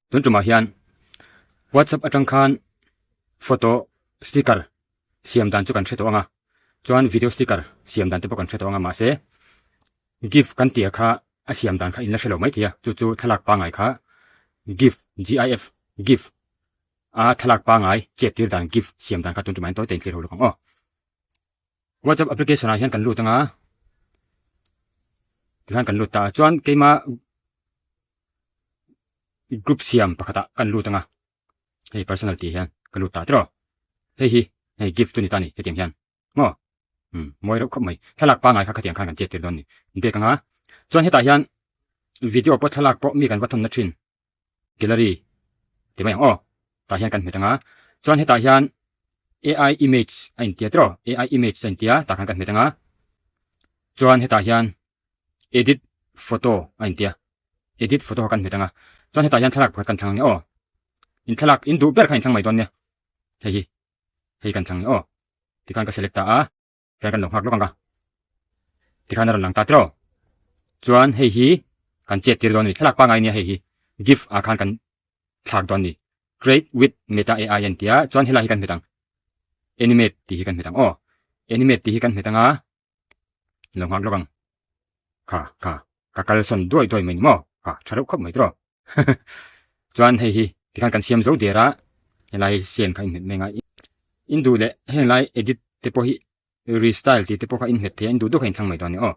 Tun tumah hian WhatsApp atang khan photo sticker siam dan chu kan hre tawh ang a, chuan video sticker siam dan te pawh kan hre tawh ang a, mahse gif kan tih kha a siam dan kha in la hre lo mai thei a, chu chu thlalak pangngai kha gif, GIF, gif a thlalak pangngai chet tir dan gif siam dan kha tun tumah hian tawi tawiin thlir ho lawk ang aw. WhatsApp application ah hian kan lut anga tikhan kan lut ta a chuan keima group siam pakhatah kan lut anga hei personal tih hian ka lut ta tiraw hei hi hei gift chu ni ta ni hetiang hian maw um mawi reuh khawp mai thlalak pangai kha khatiang khan kan chet tir dawn ni bek anga chuan hetah hian video pawh thlalak pawh mi kan va thawn na thin gallery ti mai ang aw tah hian kan hmet anga chuan hetah hian ai image a intia tiraw ai image a intia tah khan kan hmet anga chuan hetah hian edit photo a intia edit photo kha kan hmet anga chuan hetah hian thlalak pakhat kan thlang ang aw in thlalak in duh ber kha in thlang mai dawn nia hei hi hei kan thlang aw tikhan ka select ta a. Khian kan lo nghak lawk ang a, tikhan a rawn lang ta tiraw. Chuan hei hi kan chet tir dawn a ni, thlalak pangngai nia hei hi gif ah khan kan thlak dawn a ni. Create with Meta AI an ti a, chuan helai hi kan hmet ang, animate tih hi kan hmet ang aw, animate tih hi kan hmet ang a, lo nghak lawk ang, kha kha ka kalsawn duai duai mai ni maw, kha tha reuh khawp mai tiraw. Chuan hei hi tikhan kan siam zo der a, helai sen kha inhmet mai a, in duh leh heng lai edit te pawh hi restyle tih te pawh kha inhmet thei a, in duh duh kha inthlang mai dawn a ni aw.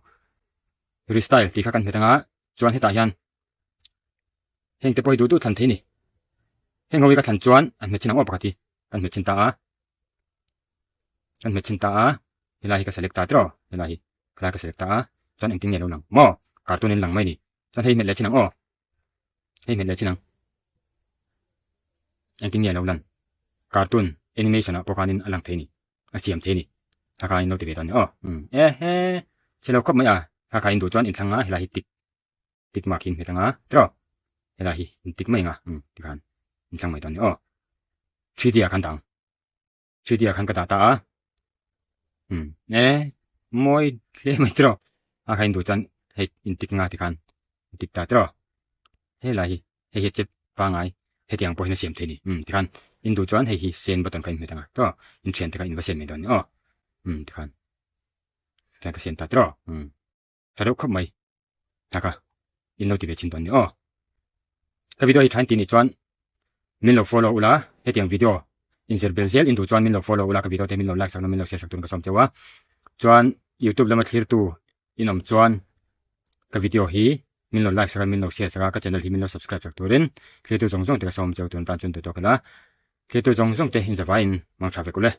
Restyle tih kha kan hmet anga chuan hetah hian heng te pawh hi duh duh thlan thei a ni. Heng ho hi ka thlan chuan an hmet chin ang aw pakhat hi kan hmet chin ta a, kan hmet chin ta a, helai hi ka select ta tiraw helai hi helai ka select ta a, chuan engtin nge a lo lang maw cartoon in lang mai a ni. Chuan hei hmet leh chin ang aw. Hei hmet leh chin ang. Engtin nge a lo lan? Cartoon animation ah pawh khanin a lang thei a ni. A siam thei a ni. Thla kha in lo ti ve dawn a ni aw. Umm e he chhe lo khawp mai a. Thla kha in duh chuan inthlang a helai hi tik tik mark hi in hmet ang a tiraw. Helai hi in tik mai ang a umm tikhan inthlang mai dawn a ni aw. 3D ah khan dah ang. 3D ah khan ka dah ta a umm e mawi hle mai tiraw a kha in duh chuan hei in tik nga tikhan in tik ta tiraw helai hi hei hi chep pangai hetiang pawh hian a siam thei a ni umm tikhan in duh chuan hei hi send button kha in hmet ang a tiraw in thian te kha in va send mai dawn a ni aw umm tikhan tikhan ka send ta tiraw umm. Tha deuh khawp mai. Taka in lo ti ve chin dawn ni aw. Ka video hi thain ti nih chuan min lo follow ula, hetiang video in zir bel zel in duh chuan min lo follow ula, ka video te min lo like sak na min lo share sak turin ka sawm cheu a. Chuan youtube lama thlirtu in awm chuan ka video hi min lo like sak a, min lo share sak a, ka channel hi min lo subscribe sak turin thlirtu zawng zawng te ka sawm cheu tun tan chuan duh tawk ila. Thlirtu zawng zawng te in zavaiin mang tha vek ule.